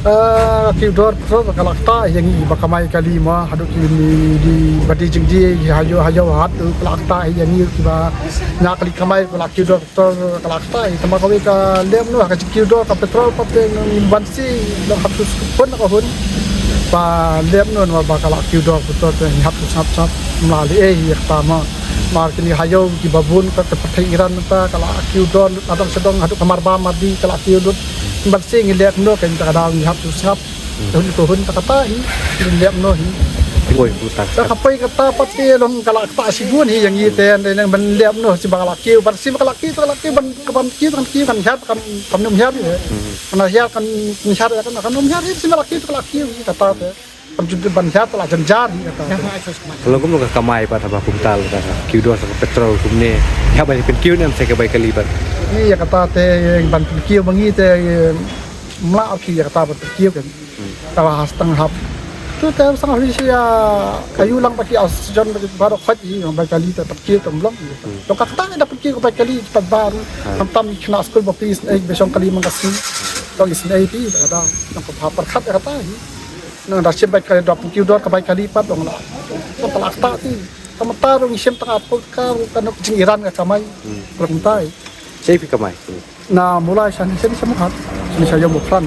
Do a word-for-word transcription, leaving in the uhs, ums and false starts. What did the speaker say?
Ah, ki dor petrol ka la ktah ïa ngi ba kamai kali ma haduh ki ni di ba die jingdie ha ïew ha ïew haduh ka la ktah ïa ngi ki ba na kali kamai ka la ki dor petrol ka la ktah ïa tama kawei ka lem noh ka jingkiew dor ka petrol pat te ngi ban si long hap tu skut pun ka hun ba lem noh ba ka la kiew dor petrol te ngi hap tu sngap sngap mla li eh ïa tama. Mar kini ha ïew ki babun ka te pyrthei Iran mynta ka la kiew dor adang sdang haduh ka Marbam Mardi ka la kiew dor. Ban si ngi lek noh ka ngi ta ka daw ngi hap tu sngap. Hun ko hun ta kata hi. Ngi lek noh hi. Oi, puta. Ta ka poi kata pat ke long ka la kata shibun hi ïa ngi te nang ban lek noh shi ba ka la kiew ban si ba ka la kiew ta ka la kiew ban ban kiew kan kiew kan hiar kan kan num hiar hi. Kan hiar kan hiar kan kan num hiar hi shi ba la kiew ta ka la kiew hi kata te. Kan jumpa ban hiar ta la jan jar hi kata. Ka long kumno ka kamai pat haba kumta la ka kiew dor sa ka petrol kumne. Haba ni pynkiew ne em sa ka bai kali pat. Ni ïa kata te ban pynkiew ma ngi te mla ki ïa kata ban pynkiew kan. Ka la has tang hap. Tu te sang hwi sia ka yu lang ba ki oxygen ba ki baroh khot i bai kali te pynkiew te mlong. Long ka kata da pynkiew ka bai kali pat bar. Tam tam ki khna skul ba pi snei ba shong kali mang ka si. Long i snei pi da da. Long ka pha pyrkhat ka kata hi. Nang da shim bai kali dor pynkiew dor ka bai kali pat long la. Long ka la kata ti. Ka mata rong shim tang apot ka rong ka nok jing Iran ka kamai. Rong tai. Sei phi kamai. Na mulai shan shan shan muhat. Shan shan yom pran.